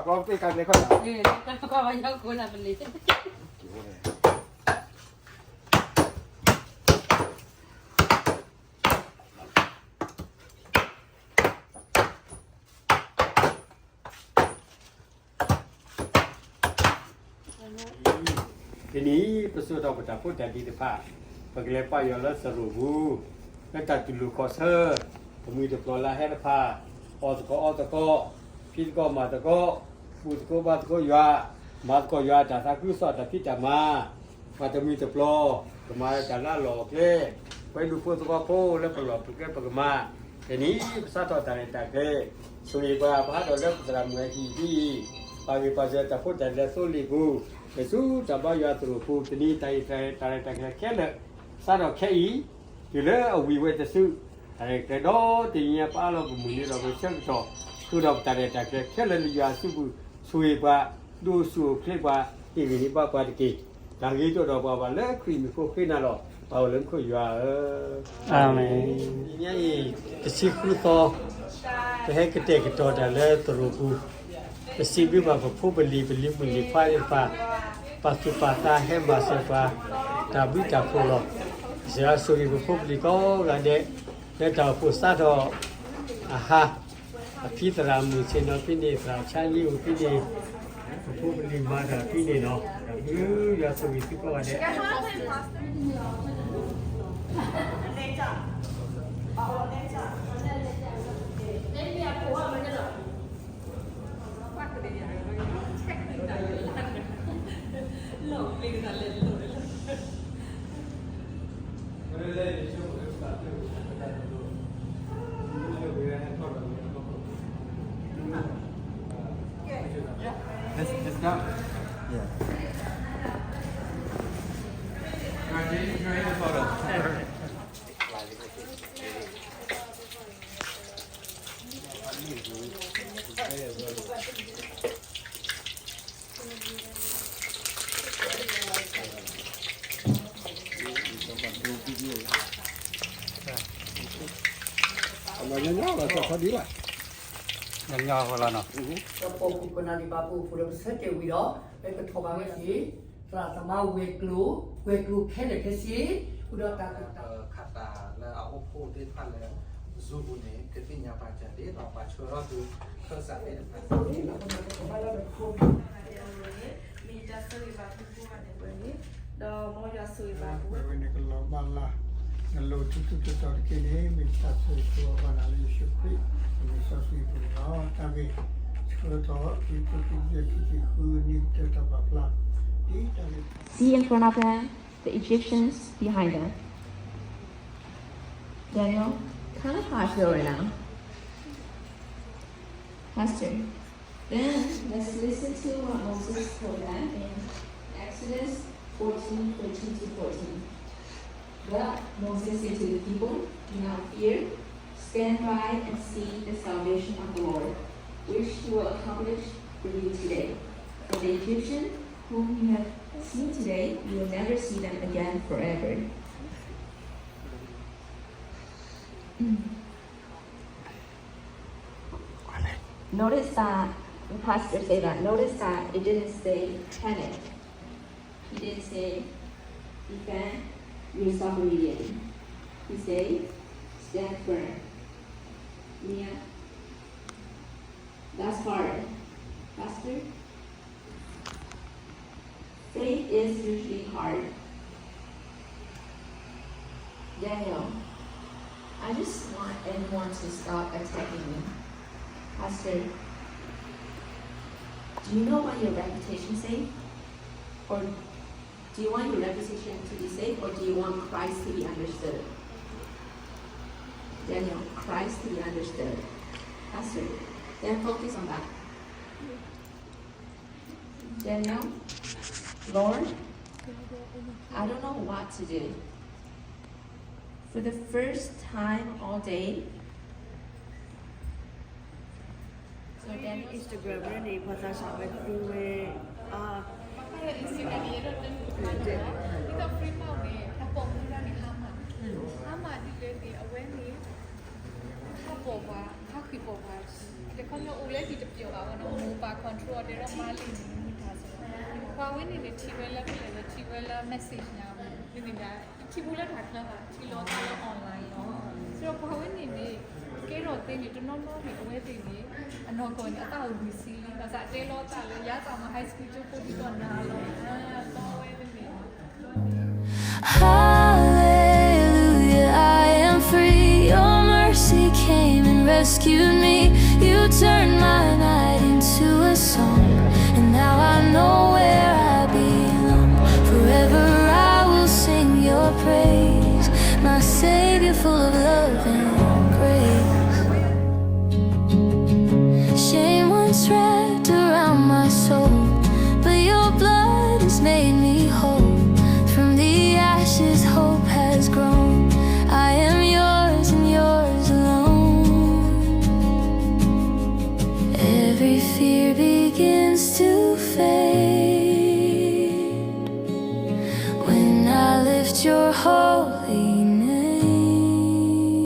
ပသ့ၣ်ကါကျဲခီၣ်လၢ ကါခီၣ်ဝါယီၢ်ကိးလၢပလံၤ တနံၤ ပစိာ်ထီၣ်ပတၢ်ဖိတၢ်လံၤတဖၣ်, ပကလဲၤပာ်ယွၤလၢသရိာ်ပူၤ, လၢတၢ်တူၢ်လိာ်ခီၣ်ဆၢ, တမှံၤတပျီၤလၢဟဲတဖၣ်, အီၣ်သကိးအီသကိး, ဖံးသကိးမၤသကိး, ဘူၣ်သကိးဘါသကိးယွၤ, မၤသကိးယွၤတၢ်သးခုကစီၣ်တၢ်ဖံးတၢ်မၤ ပှၤတမှံၤတပျီၤ, ကမၤလၢတၢ်လၢအလီၢ်အကျဲ, ပှၤဒူၣ်ဖိသဝီဖိလၢပလီၢ်ပကျဲပကမၤ, တနံၤ ပစးထီၣ်တၢ်ရဲၣ်တၢ်ကျဲၤ, ဆိၣ်ဂ့ၤပှၤ ပဟးထီၣ်လၢပသရၣ်မုၣ်အဟံၣ်ဒ်အံၤ, ပာ်ဂံၢ်ပာ်ဘါတၢ်ဖိတၢ်လံၤအသိလ့ၣ်ပူၤ, လၢဆူတၢ်ဘါယွၤသရိာ်ပူၤ, တနံၤတၢ်အံၤတၢ်ရဲၣ်တၢ်ကျဲၤခဲလၢာ်, စးထီၣ်ခဲအံၤ, တုၤလၢအဝံၤဝဲတစု, တၢ်ရဲၣ်တၢ်ကျဲၤဒီတနံၤညါ ပအၢၣ်လီၤပမုၢ်နံၤဒီးပဆၢကတီၢ်, ဃုာ်ဒီးပတၢ်ရဲၣ်တၢ်ကျဲၤခဲလၢာ်လၢယွၤအစုပူၤ, ဆိၣ်ဂ့ၤပှၤ, ဒိးဆူၣ်အိၣ်ချ့ပှၤ, ဟ့ၣ်ဂံၢ်န့ၢ်ဘၣ်ပှၤတက့ၢ်. တၢ်ဂ့ၤဒိၣ်ဒီးပှၤဘၣ်လၢခရံာ်မံၤအဃိဃ့နၤလီၤ. ပၢ်အိၣ်လၢမူခိၣ်ယွၤဧၢ, အၤမ့ၣ်. တနံၤညါအံၤ, တဆံဃုသီ, ပဟဲကတဲာ်ကတီၤတၢ်လၢသရိာ်ပူၤ, ပစံးဘျုးဘၣ်ပဖိပလံၤ ပလံၤမုၣ်လံၤခွါသ့ၣ်တဖၣ်, ပာ်သူၣ်ပာ်သးဟဲမၤစၢၤပှၤ, တၢ်ဘျုးတၢ်ဖှိၣ်လီၤ. ကစၢ်ယွၤဆိၣ်ဂ့ၤပဖိပလံၤကိးဂၤဒဲး, လၢတၢ်အိၣ်ဖှိၣ်စးထီၣ်အဟါ, အဖံသရၣ်မုၣ်ဆ့ၣ်နီၤဖဲန့ၣ်, သရၣ်ဆါလံအိၣ်ဖဲန့ၣ်, ပဖိပလံၤမၤတၢ်ဖဲန့ၣ်လီၤ. တၢ်ဘျုးယွၤဆိၣ်ဂ့ၤသုကိးဂၤဒဲး. Let's, let's go. Yeah. Graduation, graduation photo. ညီညီလီၤနီၤ. ဒီးပိာ်မုၣ်ကနၣ်ဒံးဘၣ်ပူဖိလၢပဆၢတဲာ်ဝံၤဒီး ပကထီၣ်ဘၣ်ဝဲက့ၤ သရၣ်သမါဝဲၤကျိၤ, ဝဲၤကျိၤခဲလၢာ်ခဲဆ့, ဃုာ်ဒီးတၢ်ခးတၢ်လၢအအိၣ်ဖှိၣ်သ့ၣ်တဖၣ်လၢ Zoom ပူၤန့ၣ် ကသ့ၣ်ညါဘၣ်ကဒ်သိး ပှၤဆှၢထီၣ်သု ခၢၣ်စးသ့ၣ်တဖၣ် မ့ၢ်တၢ်ဆိၣ်ဂ့ၤဘၣ်သုကိးဂၤဒဲးန့ၣ်, ဒီးမ်ယွၤဆိၣ်ဂ့ၤဘၣ်ပဝဲ ဝဲန့ၣ်ကလီၤဘၣ်လၢ် နလိၣ်ထူထူတီတီတက့ၢ်န့ၣ် မ့ၢ်တၢ်ဆိၣ်ဂ့ၤကိးဂၤဒဲးလၢယ့ၣ်ၡူးခရံာ် အမံၤစီဆှံပူၤန့ၣ်လီၤ. တၢ်ဂ့ၢ်ဆၢကတီၢ် ခံကထိခံဆံယဲၢ် ခံဆံဃုနံၣ် ကတၢၢ်တၢ်ပာ်ဖျါ ဒ်တၢ်ဂ့ၢ် See in front of them, the Egyptians behind them. Daniel, kind of hot here right now. Pastor, then let's listen to what Moses told them in Exodus fourteen thirteen to fourteen. But Moses said to the people, "Do not fear. Stand by and see the salvation of the Lord, which he will accomplish for you today. For the Egyptian whom you have seen today, you will never see them again forever." Notice that the pastor said that. Notice that it didn't say panic. He didn't say, "Defend yourself immediately." He said, "Stand firm." Mia, that's hard. Pastor? Faith is usually hard. Daniel, I just want anyone to stop attacking me. Pastor, do you know what your reputation say? Or do you want your reputation to be safe, or do you want Christ to be understood? Daniel, Christ to be understood. Pastor, then focus on that. Daniel, Lord, I don't know what to do. For the first time all day, so Daniel Instagram န့ၣ် ပှၤသးစၢ်ဝဲသူဝဲ အ Instagram န့ၣ် ဒ်သိး free မၢ်န့ၣ် အပိာ်မုၣ်တဂၤန့ၣ် ဟါမၢ်, ဟါမၢ်ဒ်လဲၣ်န့ၣ် အဝဲန့ၣ် ဟးပိာ်ပှၤ, ဟးဃံးပိာ်ပှၤ တခီန့ၣ်အိၣ်လၢဟံၣ်တပျီၤဘၣ်ဝဲနီၤ, မိၢ်ပၢ် control အီၤ တဲထီၣ်မၤလံာ်န့ၣ် မုာ်တၢ်စ့ၢ်ကီး, ပှၤဝဲန့ၣ်န့ၣ် ထံၣ်ဝဲလၢဖဲလဲၣ်ဒီး ထံၣ်ဝဲလၢ message ညါဝဲန့ၣ် မ့မ့ၢ်ဒၣ် ထံၣ်ဖိလၢတၢ်ချၢဘၣ်, ထံၣ်လိာ်သးလၢ online လီၤ. စံးဒီးပှၤဝဲန့ၣ်န့ၣ် ကဲထီၣ်သ့န့ၣ် တနီၤနီၤန့ၣ် အဝဲသ့ၣ်န့ၣ် အနီၢ်ကီၢ်န့ၣ် အသးအိၣ်ဂံၢ်ဆံးလံ, ဘၣ်ဆၣ်တဲလီၤသးလၢ ယၤသးမၤ high school ကၠိဖိဒံးကီၢ်နၤလီၤ, သီဝဲန့ၣ်န့ၣ် Hallelujah, I am free. Your mercy came and rescued me. You turned my night into a song, and now I know where I belong. Forever I will sing your praise, my Savior full of love and grace. Shame once wrapped around my soul, but your blood has made me whole. From the ashes, hope has grown. I am yours and yours alone. Every fear begins to fade when I lift your holy name.